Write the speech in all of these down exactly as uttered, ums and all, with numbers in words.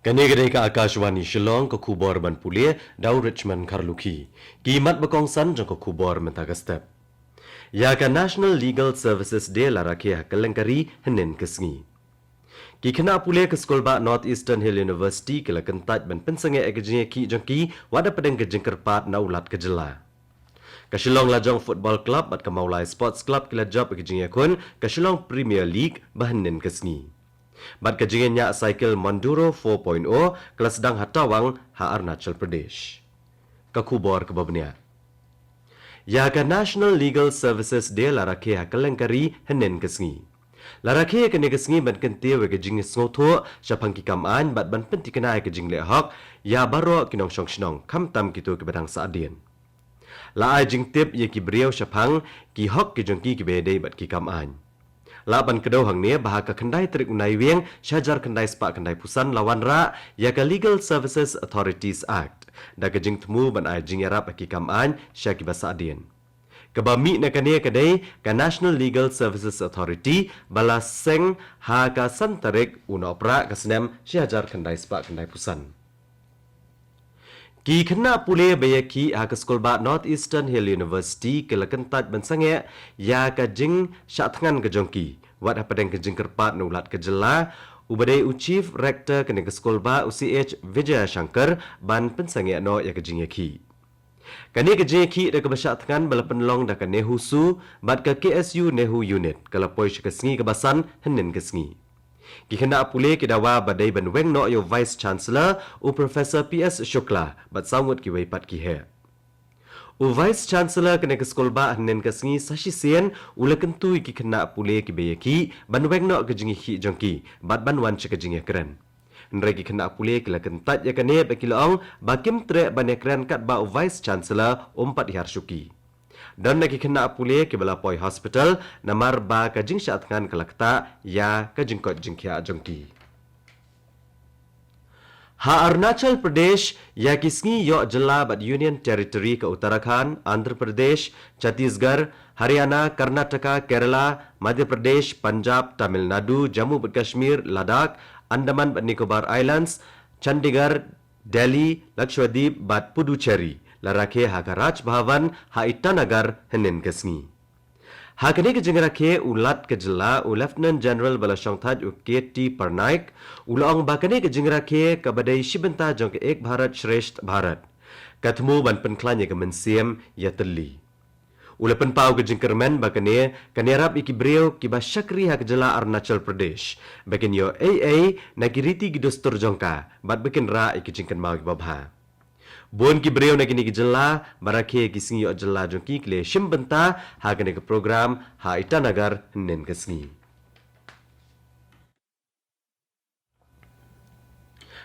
Kane ka dei ka Akashvani Shillong, ka khubor ban pule da u Richmond Kharlukhi. Ki mat ba kongsan jong ka khubor mynta ka step. Ïa ka National Legal Services Day la rakhe ha kylleng ka ri hynnin ka sngi. Ki khynnah pule ka skulbah North Eastern Hill University ki la kyntait ban pynsangeh ïa ka jingïakhih jong ki wat hapdeng ka jingkyrpad na u Lat ka jylla. Ka Shillong Lajong Football Club bad ka Mawlai Sports Club ki la jop ïa ka jingïakhun ka Shillong Premier League ba hynnin ka sngi. Bad ka jingïañiah cycle Monduro four point oh ka la sdang ha Tawang ha Arunachal Pradesh. Ka khubor kaba bniah. Ïa ka National Legal Services Day la rakhe ha kylleng ka ri hynnin ka sngi. La rakhe ïa kane ka sngi ban kyntiew ïa ka jingsngewthuh shaphang ki kam aiñ bad ban pyntikna ïa ka jingleh hok ïa baroh ki nongshong shnong, khamtam kito kiba dang sahdien. La ai jingtip ïa ki briew shaphang ki hok ki jong ki kiba ïadei bad ki kam aiñ. La ban kdew hangne ba ha ka khyndai tarik u Naiwieng shi hajar khyndai spah khyndai phew san la wanrah ïa ka Legal Services Authorities Act da ka jingthmu ban ai jingïarap ha ki kam aiñ sha kiba sahdien. Kaba mih na kane ka dei ka National Legal Services Authority ba la seng ha ka san tarik u Nohprah ka snem shi hajar khyndai spah khyndai phew san. Ki khynnah pule ba ïakhih ha ka skulbah North Eastern Hill University ki la kyntait ban sangeh ïa ka jingshah thngan ka jong ki wat hapdeng ka jingkyrpad na u Lat ka jylla, uba dei u Chief Rector kane ka skulbah, u C H Vijayashankar, ban pynsangeh noh ïa ka jingïakhih. Kane ka jingïakhih da kaba shah thngan ba la pynlong da ka NEHUSU bad ka K S U NEHU Unit ka la poi sha ka sngi kaba san hynnin ka sngi. Ki khynnah pule ki dawa ba dei ban weng noh ïa u Vice Chancellor, u Professor P S Shukla, bad saw ngut kiwei pat ki heh. U Vice Chancellor kane ka skulbah hynnin ka sngi sa shisien u la kyntu ïa ki khynnah pule kiba ïakhih ban weng noh ka jingïakhih jong ki bad ban wan sha ka jingïakren. Hynrei ki khynnah pule ki la kyntait ïa kane bad ki la ong ba kim treh ban ïakren katba u Vice Chancellor um pat hiar shuki. Don na ki khynnah pule kiba la poi hospital namar ba ka jingshah thngan ka la ktah ïa ka jingkoit jingkhiah jong ki. Ha Arunachal Pradesh, ïa ki sngi ïoh jylla bad Union Territory ka Uttarakhand, Andhra Pradesh, Chhattisgarh, Haryana, Karnataka, Kerala, Madhya Pradesh, Punjab, Tamil Nadu, Jammu bad Kashmir, Ladakh, Andaman bad Nicobar Islands, Chandigarh, Delhi, Lakshadweep bad Puducherry la rakhe ha ka Raj Bhavan ha Itanagar hynnin ka sngi. Ha kane ka jingrakhe u Lat ka jylla, u Lieutenant General ba la shongthait u K T Parnaik, u la ong ba kane ka jingrakhe kaba dei shi bynta jong ka Ek Bharat Shreshtha Bharat ka thmu ban pynkhlaiñ ïa ka mynsiem ïatylli. U la pynpaw ka jingkyrmen ba kane kan ïarap ïa ki briew kiba shakri ha ka jylla Arunachal Pradesh ba kin ïoh ei ei na ki riti ki dustur jong ka bad ba kin rah ïa ki jingkynmaw kiba bha. Bun ki briew na kine ki jylla ba rakhe ïa ki sngi ïoh jylla jong ki ki la shim bynta ha kane ka program ha Itanagar hynnin ka sngi.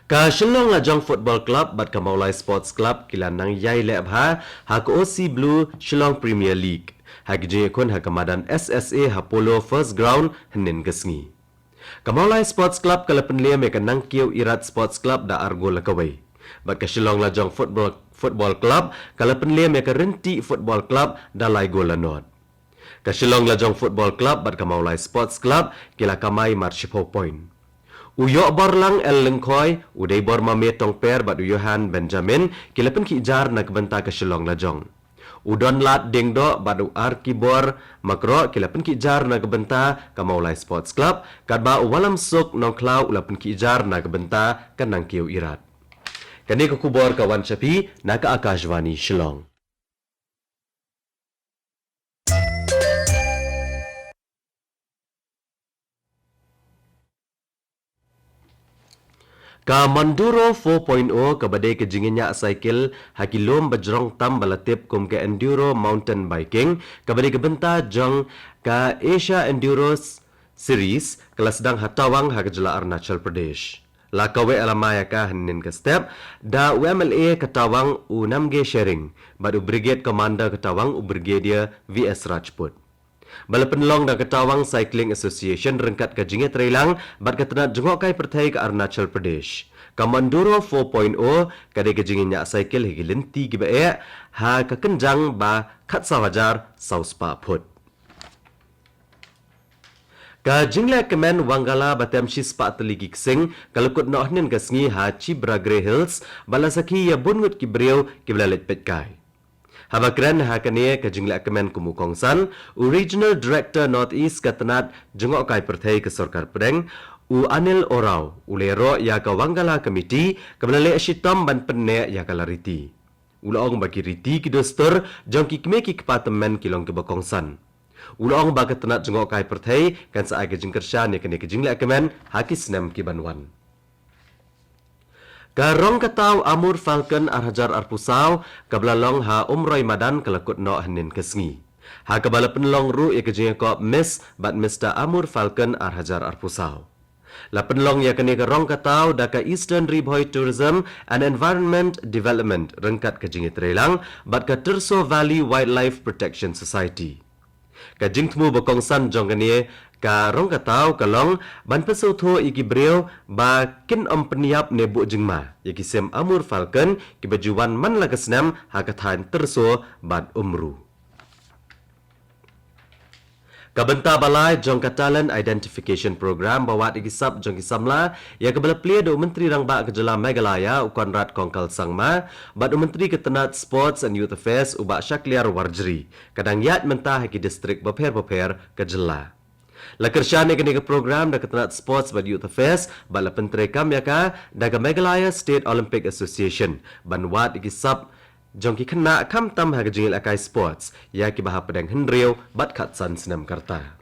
Ka Shillong Lajong Football Club bad ka Mawlai Sports Club ki la nang ïai leh bha ha ka O C Blue Shillong Premier League ha ki jingïakhun ha ka madan S S A ha Polo First Ground hynnin ka sngi. Ka Mawlai Sports Club ka la pynlem ïa ka Nangkiew Irat Sports Club da ar gol la kawei. Bad ka Shillong Lajong Football, Football Club ka la pynlem ïa ka Ryntih Football Club da lai gol la nod. Ka Shillong Lajong Football Club bad ka Mawlai Sports Club ki la kamai mar shiphew point. U Ïohborlang L Lyngkhoi, u Deibormame Tongper bad u Johan Benjamin ki la pynkhih jar na ka bynta ka Shillong Lajong. U Donlad Diengdoh bad u Arkibor Makroh ki la pynkhih jar na ka bynta ka Mawlai Sports Club, katba u Wallamsuk Nongkhlaw u la pynkhih jar na ka bynta ka Nangkiew Irat. Kane ka khubor ka wan sha phi na ka Akashvani Shillong. Ka Monduro four point oh kaba dei ka jingïañiah cycle ha ki lum ba jrong tam ba la tip kum ka Enduro Mountain Biking, kaba dei ka bynta jong ka Asia Enduro Series, ka la sdang ha Tawang ha ka jylla Arunachal Pradesh. La kaweh la mai ïa ka hynnin ka step da u M L A ka Tawang u Namgay Sherring bad u Brigade Commander ka Tawang u Brigadier V S Rajput. Ba la pynlong da ka Tawang Cycling Association ryngkat ka jingïatreilang bad ka tnat jngohkai pyrthei ka Arunachal Pradesh. Ka Monduro four point oh ka dei ka jingïañiah cycle ha ki lynti kiba eh ha ka kynjang ba khatsaw hajar saw spah phut. Ka jingleh kmen Wangala ba tem shispah tylli ki ksing ka la kut noh hynnin ka sngi ha Chibragre Hills, ba la sakhi ïa bun ngut ki briew kiba la leit peit kai. Haba kren ha kane ka jingleh kmen kum u kongsan, u Regional Director North East ka tnat jngohkai pyrthei ka sorkar pdeng, u Anil Oraw, u la ïaroh ïa ka Wangala Committee kaba la leh shitom ban pynneh ïa ka la riti. U la ong ba ki riti ki dustur jong ki kmie ki kpa tymmen ki long kiba kongsan. U la ong ba ka tnat jngohkai pyrthei kan sa ai ka jingkyrshan ïa kane ka jingleh kmen ha ki snem ki ban wan. Ka rong ka taw Amur Falcon ar hajar arphew saw kaba la long ha Umroi Madan ka la kut noh hynnin ka sngi, ha kaba la pynlong ruh ïa ka jingïakop Miss bad Mister Amur Falcon ar hajar arphew saw. La pynlong ïa kane ka rong ka taw da ka Eastern Ri Bhoi Tourism and Environment Development ryngkat ka jingïatreilang bad ka Tirso Valley Wildlife Protection Society. Ka jingthmu ba kongsan jong kane ka rong ka taw ka long ban pynsngewthuh ïa ki briew ba kin ym pynïap ne buh jingma ïa ki sim Amur Falcon kiba ju wan man la ka snem ha ka thaiñ Tirso bad Umru. Ka bynta ba lai jong ka Talent Identification Program ba wad ïa ki sap jong ki samla, ïa kaba la plie da u Myntri Rangbah ka jylla Meghalaya, u Conrad Kongkal Sangma, bad u Myntri ka tnat Sports and Youth Affairs, u Bah Shakliar Warjri, ka dang ïaid mynta ha ki distrik bapher bapher ka jylla. La kyrshan ïa kane ka program da ka tnat Sports bad Youth Affairs, bad la pyntreikam ïa ka da ka Meghalaya State Olympic Association ban wad ïa ki sap jong ki khynnah khamtam ha ka jingïalehkai sports ïa kiba hapdeng hynriew bad khatsan snem ka rta.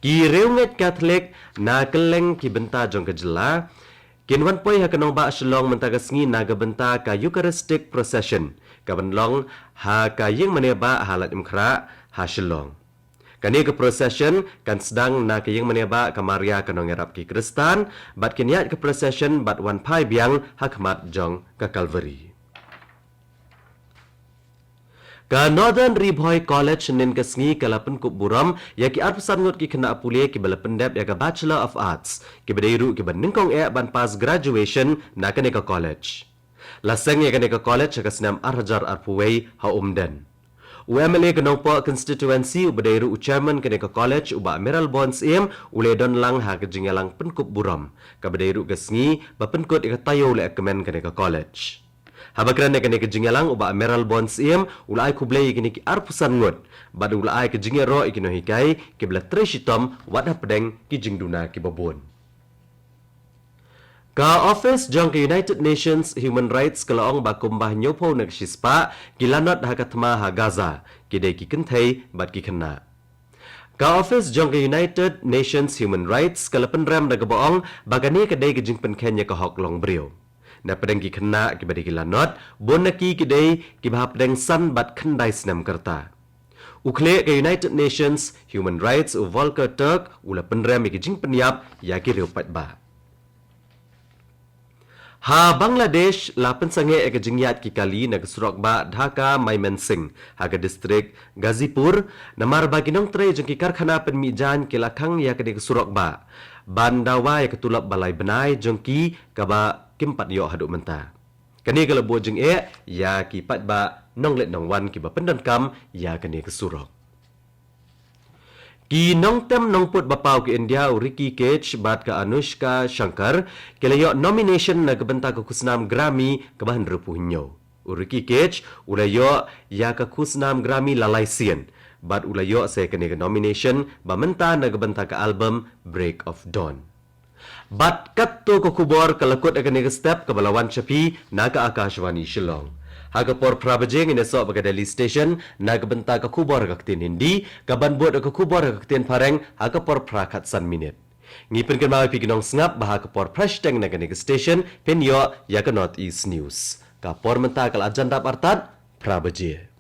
Ki riewngeit Katholik na kylleng ki bynta jong ka jylla kin wan poi ha ka nongbah Shillong mynta ka sngi na ka bynta ka Eucharistic Procession kaban long ha ka ïingmane bah ha Laitumkhrah ha Shillong. Kane ka procession kan sdang na ka ïingmane bah ka Maria ka Nongïarap ki Khristan, bad kin ïaid ka procession bad wan phai biang ha khmat jong ka Calvary. Ka Northern Ri Bhoi College hynnin ka sngi ka la pynkup burom ïa ki arphew san ngut ki khynnah pule kiba la pyndep ïa ka Bachelor of Arts, kiba dei ruh kiba nyngkong eh ban pass graduation na kane ka college. La seng ïa kane ka college ha ka snem ar hajar arphew wei ha Umden. U M L A ka Nongpoh constituency uba dei ruh u chairman kane ka college, u Bah Mayralborn Syiem, u la don lang ha ka jingïalang pynkup burom kaba dei ruh ka sngi ba pynkut ïa ka taïew leh kmen kane ka college. Haba kren ïa kane ka jingïalang, u Bah Mayralborn Syiem u la ai khublei ïa kine ki arphew san ngut bad u la ai ka jingïaroh ïa ki nonghikai kiba la trei shitom wat hapdeng ki jingduna kiba bun. Ka office jong ka United Nations Human Rights ka la ong ba kumba hynñiewphew na ka shispah ki lanot ha ka thma ha Gaza ki dei ki kynthei bad ki khynnah. Ka office jong ka United Nations Human Rights ka la pynrem da kaba ong ba kane ka dei ka jingpynkheiñ ïa ka hok long briew. Na pdeng ki khynnah kiba dei ki lanot, bun na ki ki dei kiba hapdeng san bad khyndai snem ka rta. U khlieh ka United Nations Human Rights u Volker Turk u la pynrem ïa ki jingpynïap ïa ki riew paidbah. Ha Bangladesh la pynsangeh ïa ka jingïaid ki kali na ka surok bah Dhaka Mymensingh ha ka distrik Ghazipur, namar ba ki nongtrei jong ki karkhana pynmih jaiñ ki la khang ïa kane ka surok bah ban dawa ïa ka tulop ba lai bnai jong ki kaba kim pat ïoh haduh mynta. Kane ka la buh jingeh ïa ki paidbah nongleit nongwan kiba pyndonkam ïa kane ka surok. Ki nongtem nongput ba paw ka India u Ricky Cage bad ka Anushka Shankar ki la ïoh nomination na ka bynta ka khusnam Grammy kaba hynriewphew hynñiew. U Ricky Cage u la ïoh ïa ka khusnam Grammy la lai sien bad u la ïoh sa kane ka nomination ba mynta na ka bynta ka album Break of Dawn. Bad katto ka khubor ka la kut ha kane ka step kaba la wan sha phi na ka Akashvani Shillong. Ha ka por phra baje ngin ïasoh bad ka Delhi Station na ka bynta ka khubor ha ka ktien Hindi, kaban bud ka khubor ha ka ktien Phareng ha ka por phra khatsan minit. Ngi pynkynmaw ïa phi ki nongsngap ba ha ka por phra shiteng na kane ka station phin ïoh ïa ka North East News. Ka por mynta ka la jan dap artat phra baje.